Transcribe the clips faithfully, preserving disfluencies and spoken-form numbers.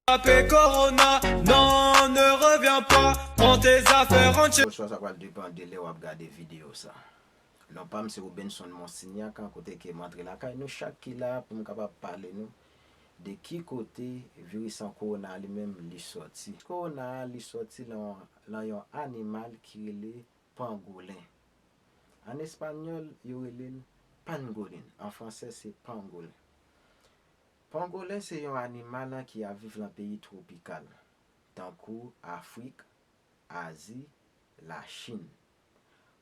Attrape corona, non, ne reviens pas. Prends tes affaires, rentre chez... Bonswa, sa pral depann de lè w ap gade videyo sa. Non pa m se Rubenson Monsignac, kote ke m antre lakay nou chak ki la pou m kapab pale nou de ki kote viris an kowona li menm li sòti. Kowona a li sòti lan, lan yon animal ki rele pangolen. An espanyòl, yo rele l pangolin. An fransè, se pangolen. Pangolen se yon animal ki ap viv lan peyi twopikal, tankou Afrik, Azi, Lachin.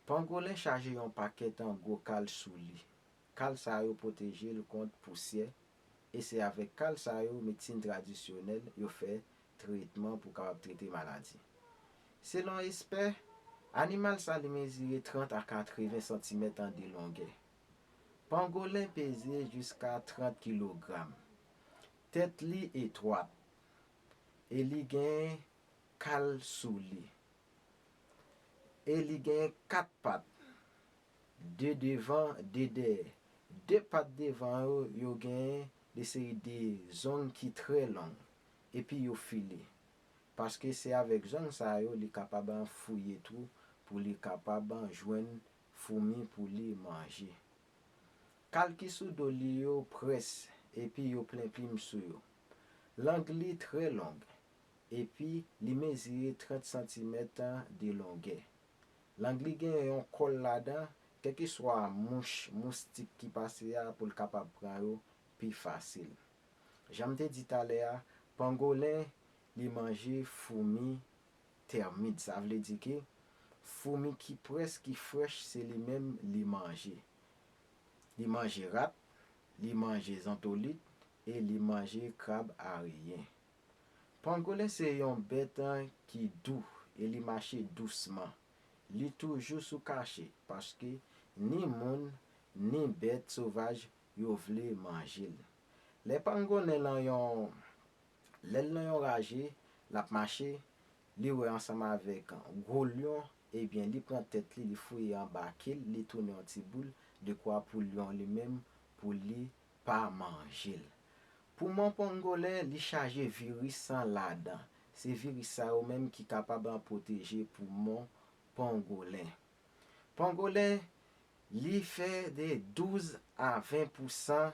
Pangolen chaje yon pakèt gwo kal sou li. Kal sa yo pwoteje l kont pousyè, e se avèk kal sa yo medsin tradisyonèl yo fè tretman pou kapab trete maladi. Selon espè, animal sa li mezire trant a katreven santimèt an de longè. Pangolen peze jiska trant kilogram. Tèt li etwat e li gen kal sou li. E li gen kat pat, de devan, de dèyè. De pat devan yo, yo gen de seri de zong ki trè long, epi yo file. Paske se avèk zong sa yo li kapab fouye twou pou li kapab jwenn foumi pou li manje. Kal ki sou do li yo près epi yo plen plim sou yo. Lang li trè long, epi li mezire trant santimèt de longè. Lang li gen yon kòl ladan, kèlkeswa mouch, moustik ki pase a pou l kapab pran yo pi fasil. Jan m te di talè a, pangolen li manje foumi tèmit, sa vle di ke foumi ki près, ki frèch, se li menm li manje. Li manje rat, li manje zantolit e li manje krab areyen. Pangolen se yon bèt ki dou e li mache dousman. Li toujou sou kache paske ni moun ni bèt sovaj yo vle manje l. Lè pangolen lan yon, lè l lan yon raje, l ap mache, li wè ansanm avèk gwo lyon, ebyen li pran tèt li, li fouye anba ke l, li tounen yon ti boul, dekwa pou lyon li menm, pou li pa manje l. Poumon pangolen, li chaje viris san ladan. Se viris sa yo menm ki kapab pwoteje poumon pangolen. Pangolen, li fè de douz a ven pousan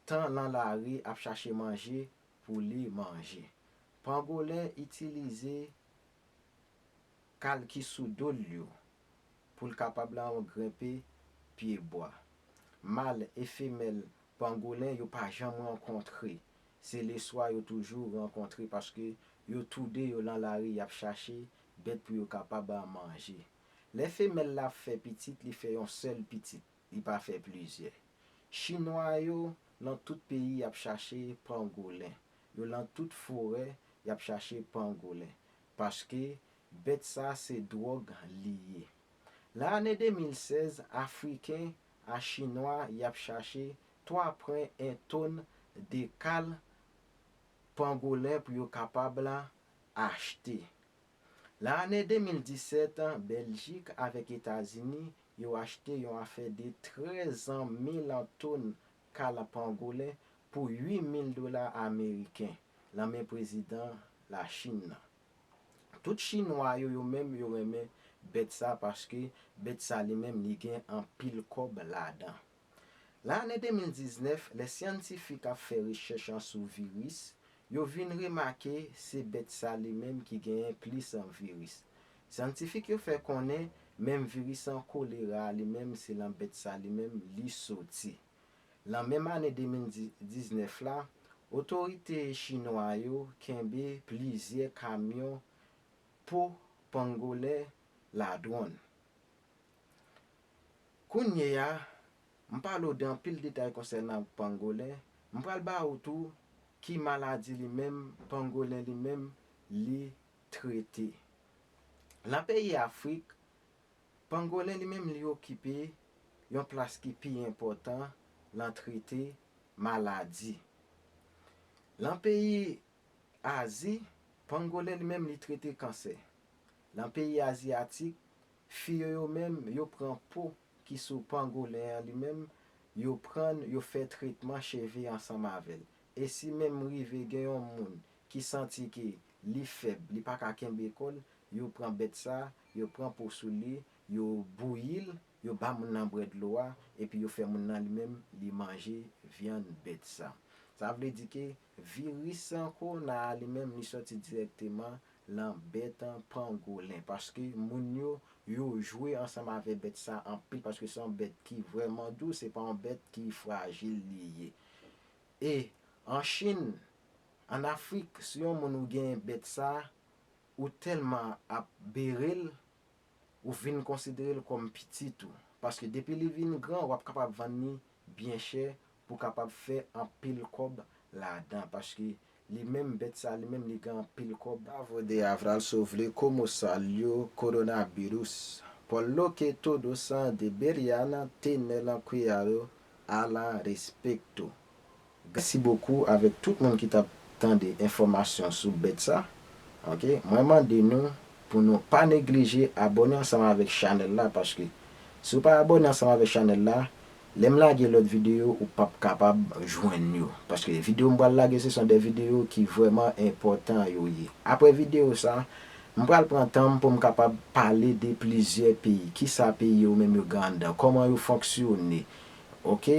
tan lan lari ap chache manje pou li manje. Pangolen itilize kal ki sou do l yo pou l kapab lan grenpe pye bwa. Mal e femèl pangolen yo pa janm rankontre. Se leswa yo toujou rankontre paske yo toude yo lan lari y ap chache bèt pou yo kapab manje. Lè femèl la ap fè pitit, li fè yon sèl pitit, li pa fè plizyè. Chinwa yo lan tout peyi y ap chache pangolen. Yo lan tout forè y ap chache pangolen. Paske bèt sa se dwòg li ye. Lan ane de mil sèz, Afriken a Chinwa y ap chache twa pwen en tonn de kal pangolen pou yo kapab achte. Lan ane de mil disèt, Bèljik avèk Etazini yo achte yon afè de trèz mil tonn kal pangolen pou uit mil dola ameriken lan men prezidan Lachin nan. Tout Chinwa yo, yo menm, yo renmen bèt sa paske bèt sa li menm li gen anpil kòb ladan. Lan ane de mil diznèf, lè syantifik ap fè rechèch sou viris, yo vin remake se bèt sa li menm ki genyen plis viris. Syantifik yo fè konnen menm viris an kolera a li menm se lan bèt sa li menm li soti. Lan menm ane de mil diznèf la, otorite chinwa yo kenbe plizyè kamyon po pangolen ladwòn. Kounye a, m pale w de anpil detay konsènan pangolen, m pral ba ou tou ki maladi li menm, pangolen li menm, li trete. Lan peyi Afrik, pangolen li menm li okipe yon plas ki pi enpòtan lan trete maladi. Lan peyi Azi, pangolen li menm li trete kansè. Lan peyi azyatik, fi yo yo menm yo pran po ki sou pangolen an li menm, yo pran l, yo fè tretman cheve ansanm avè l. E si menm rive gen yon moun ki santi ke li fèb, li pa ka kenbe kò l, yo pran bèt sa, yo pran po sou li, yo bouyi l, yo ba moun nan bwè dlo a, epi yo fè moun nan li menm, li manje vyann bèt sa. Sa vle di ke viris kowona a li menm, li sòti dirèkteman lan bèt an pangolen, paske moun yo, yo jwe ansanm avè bèt sa anpil, paske se yon bèt ki vrèman dou, se pa yon bèt ki frajil li ye. E an Chin, an Afrik, si yon moun ou genyen bèt sa, ou tèlman ap bere l, ou vin konsidere l kòm pitit ou. Paske depi li vin gran, w ap kapab vann li byen chè pou kapab fè anpil kòb ladan. Paske li menm, bèt sa li menm, li gen anpil kòb. Bravo de Avral Sovle, como salió coronavirus, por lo que todos han de Beriana tener cuidado a la respecto. Mèsi bokou avèk tout moun ki t ap tande enfòmasyon sou bèt sa. Ok, mwen mande nou pou nou pa neglije abòne ansanm avèk chanèl la, paske si w pa abòne ansanm avèk chanèl la, lè m lage lòt videyo, ou p ap kapab jwenn yo. Paske videyo m pral lage, se son de videyo ki vrèman enpòtan yo ye. Apre videyo sa, m pral pran tan m pou m kapab pale de plizyè peyi. Kisa peyi yo menm yo gen anndan? Kòman yo fonksyone? Ok?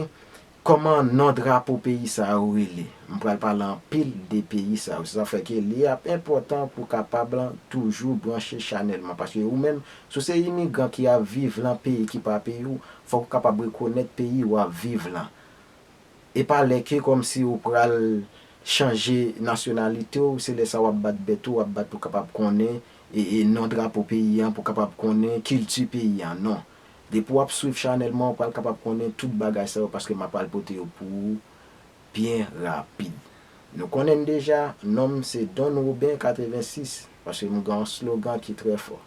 Kòman non drapo peyi sa yo rele? M pral pale anpil de peyi sa yo. Se sa fè ke li ap enpòtan pou w kapab toujou branche chanèl mwen. Paske ou menm, si w se imigran ki ap viv lan peyi ki pa peyi w, fòk ou kapab rekonèt peyi w ap viv lan. E pa lè ke kòmsi ou pral chanje nasyonalite w, se lè sa w ap bat bèt ou, w ap bat pou w kapab konnen e, e non drapo peyi an, pou w kapab konnen kilti peyi an. Non. Depi w ap swiv chanèl mwen, ou pral kapab konnen tout bagay sa yo, paske m ap pral pote yo pou ou byen rapid. Nou konnen m deja, non m se Don Robin katrevensis, paske m gen yon slogan ki trè fò.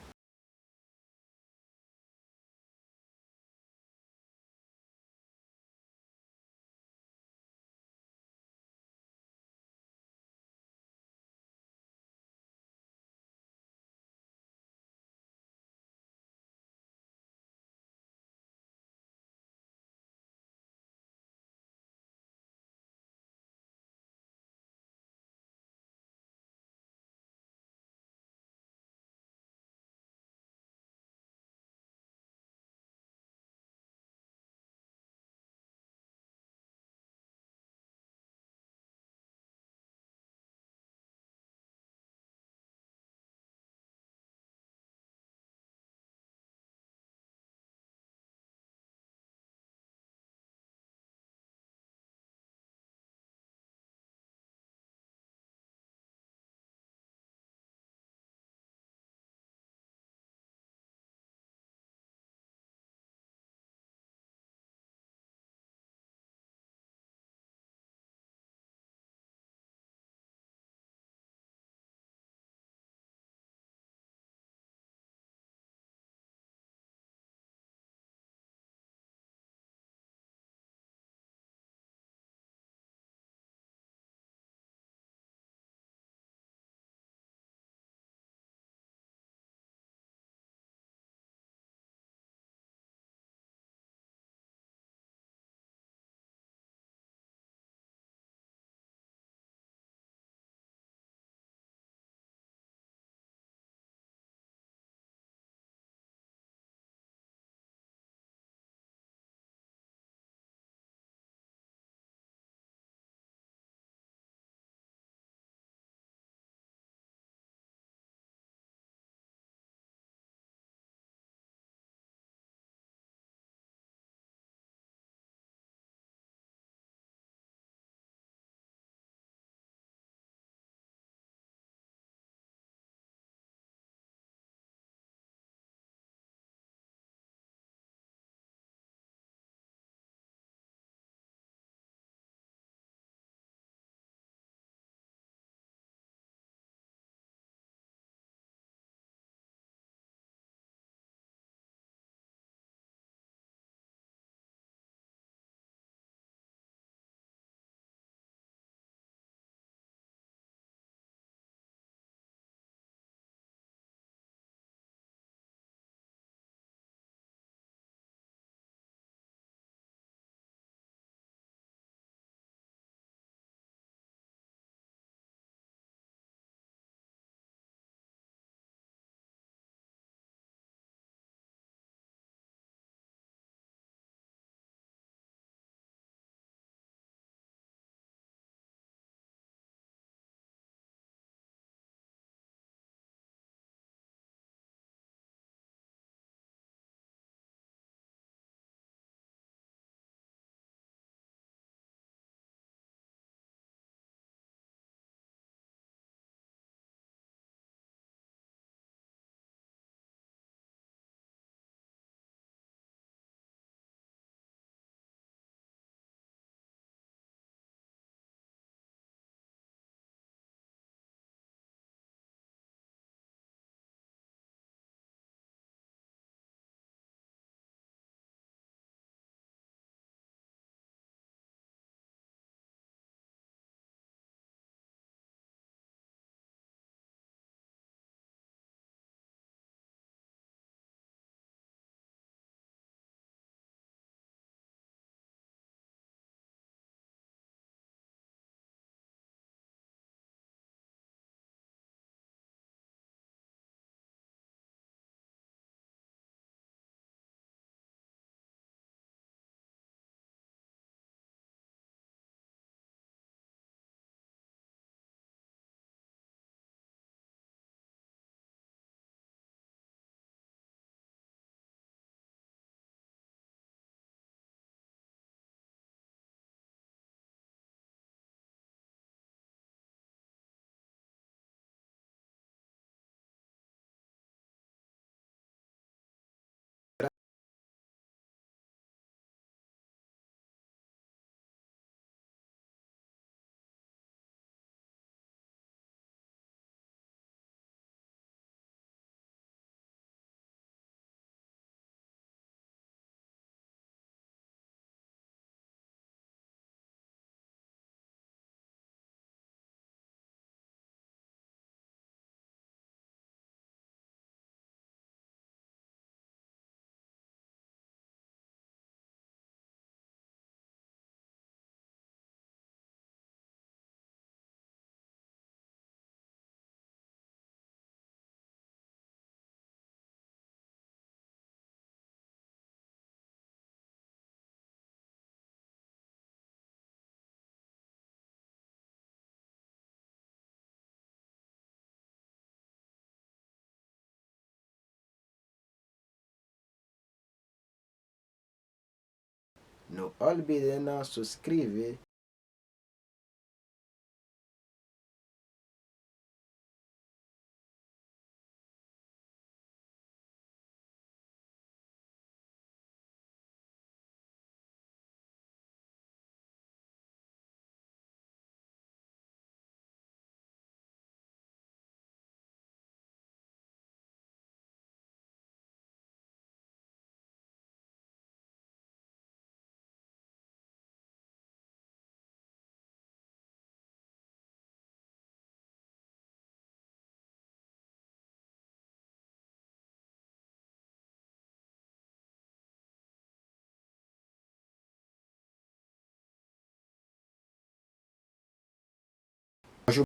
Nou all bidden nan suscribe